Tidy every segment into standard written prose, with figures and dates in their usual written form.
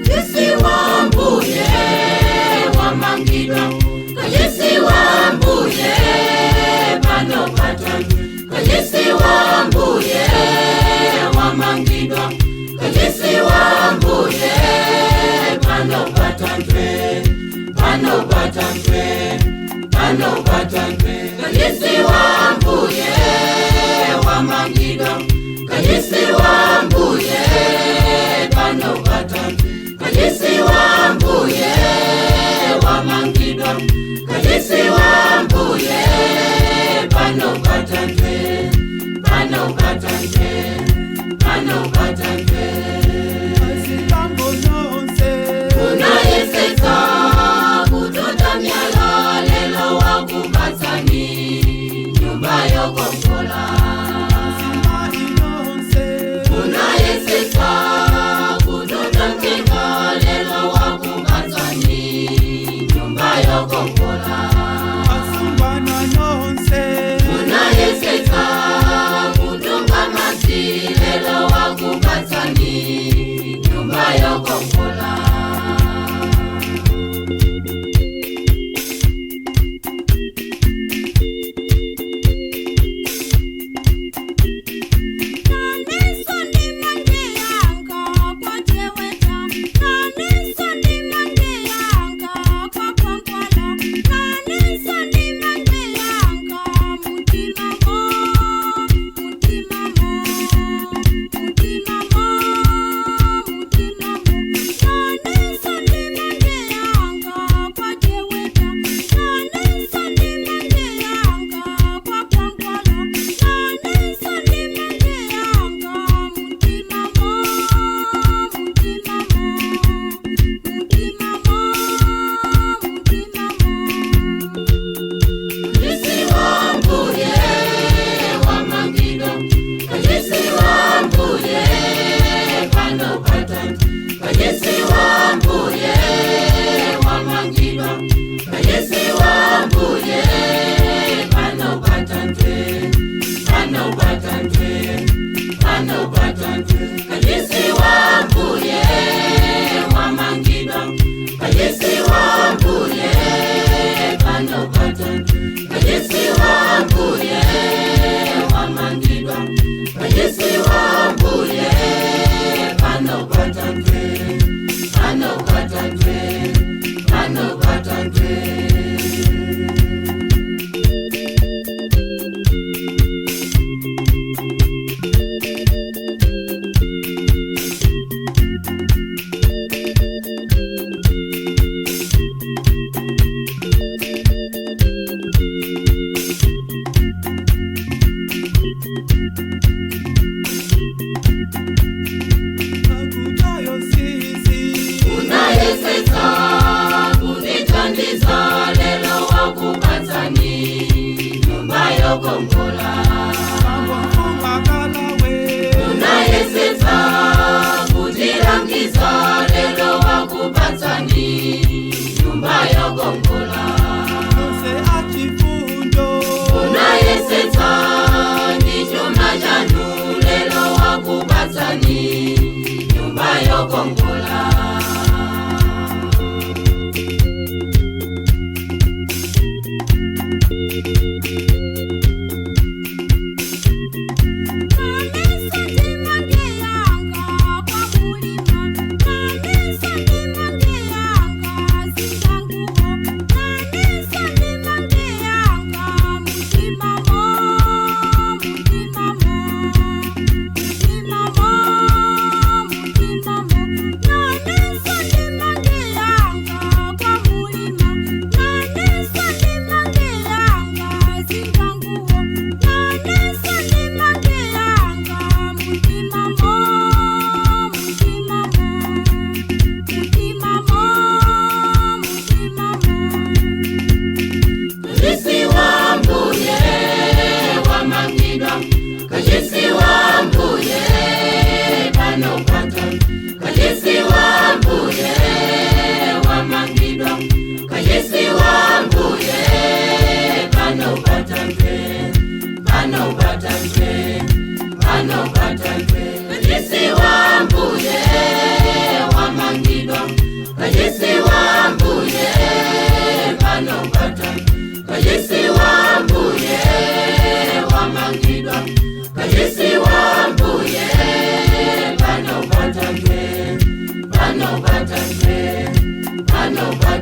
Kachisi wambuye wamangidwa, kachisi wambuye pano patatu, kachisi wambuye wamangidwa, kachisi wambuye pano patantwe, pano patantwe, pano patantwe, kachisi wambuye wamangidwa, kachisi wambuye pano patantwe, kachisi wambuye wamangidwa, kachisi wambuye pano patantwe, pano patantwe, pano patantwe. Asilambo nonse. Unayesetsa kututa myala lelo wakupatsani nyumba yokongola. Asimai nonse. Unayesetsa kututa mtengo lelo wakupatsani nyumba yokongola. Asumbana nonse. Unayesetsa kutunga madzi lelo wakupatsani nyumba yokongola. Kachisi wambuye wamangidwa, kachisi wambuye pano patatu, kachisi wambuye wamangidwa, kachisi wambuye pano patatu, pano patatu, pano patatu, kachisi wambuye wamangidwa, kachisi wambuye pano patatu, kachisi wambuye wamangidwa, kachisi wambuye pano patatu, pano patatu, pano patatu. Akutayo sisi. Unayesetsa kuzithandiza lelo wakupatsani nyumba yokongola. Mambo mfumakalawe. Unayesetsa kutilangiza lelo wakupatsani nyumba yokongola. Nonse achifundo. Unayesetsa ndi chuma chanu lelo wakupatsani nyumba yokongola.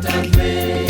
Katakwe.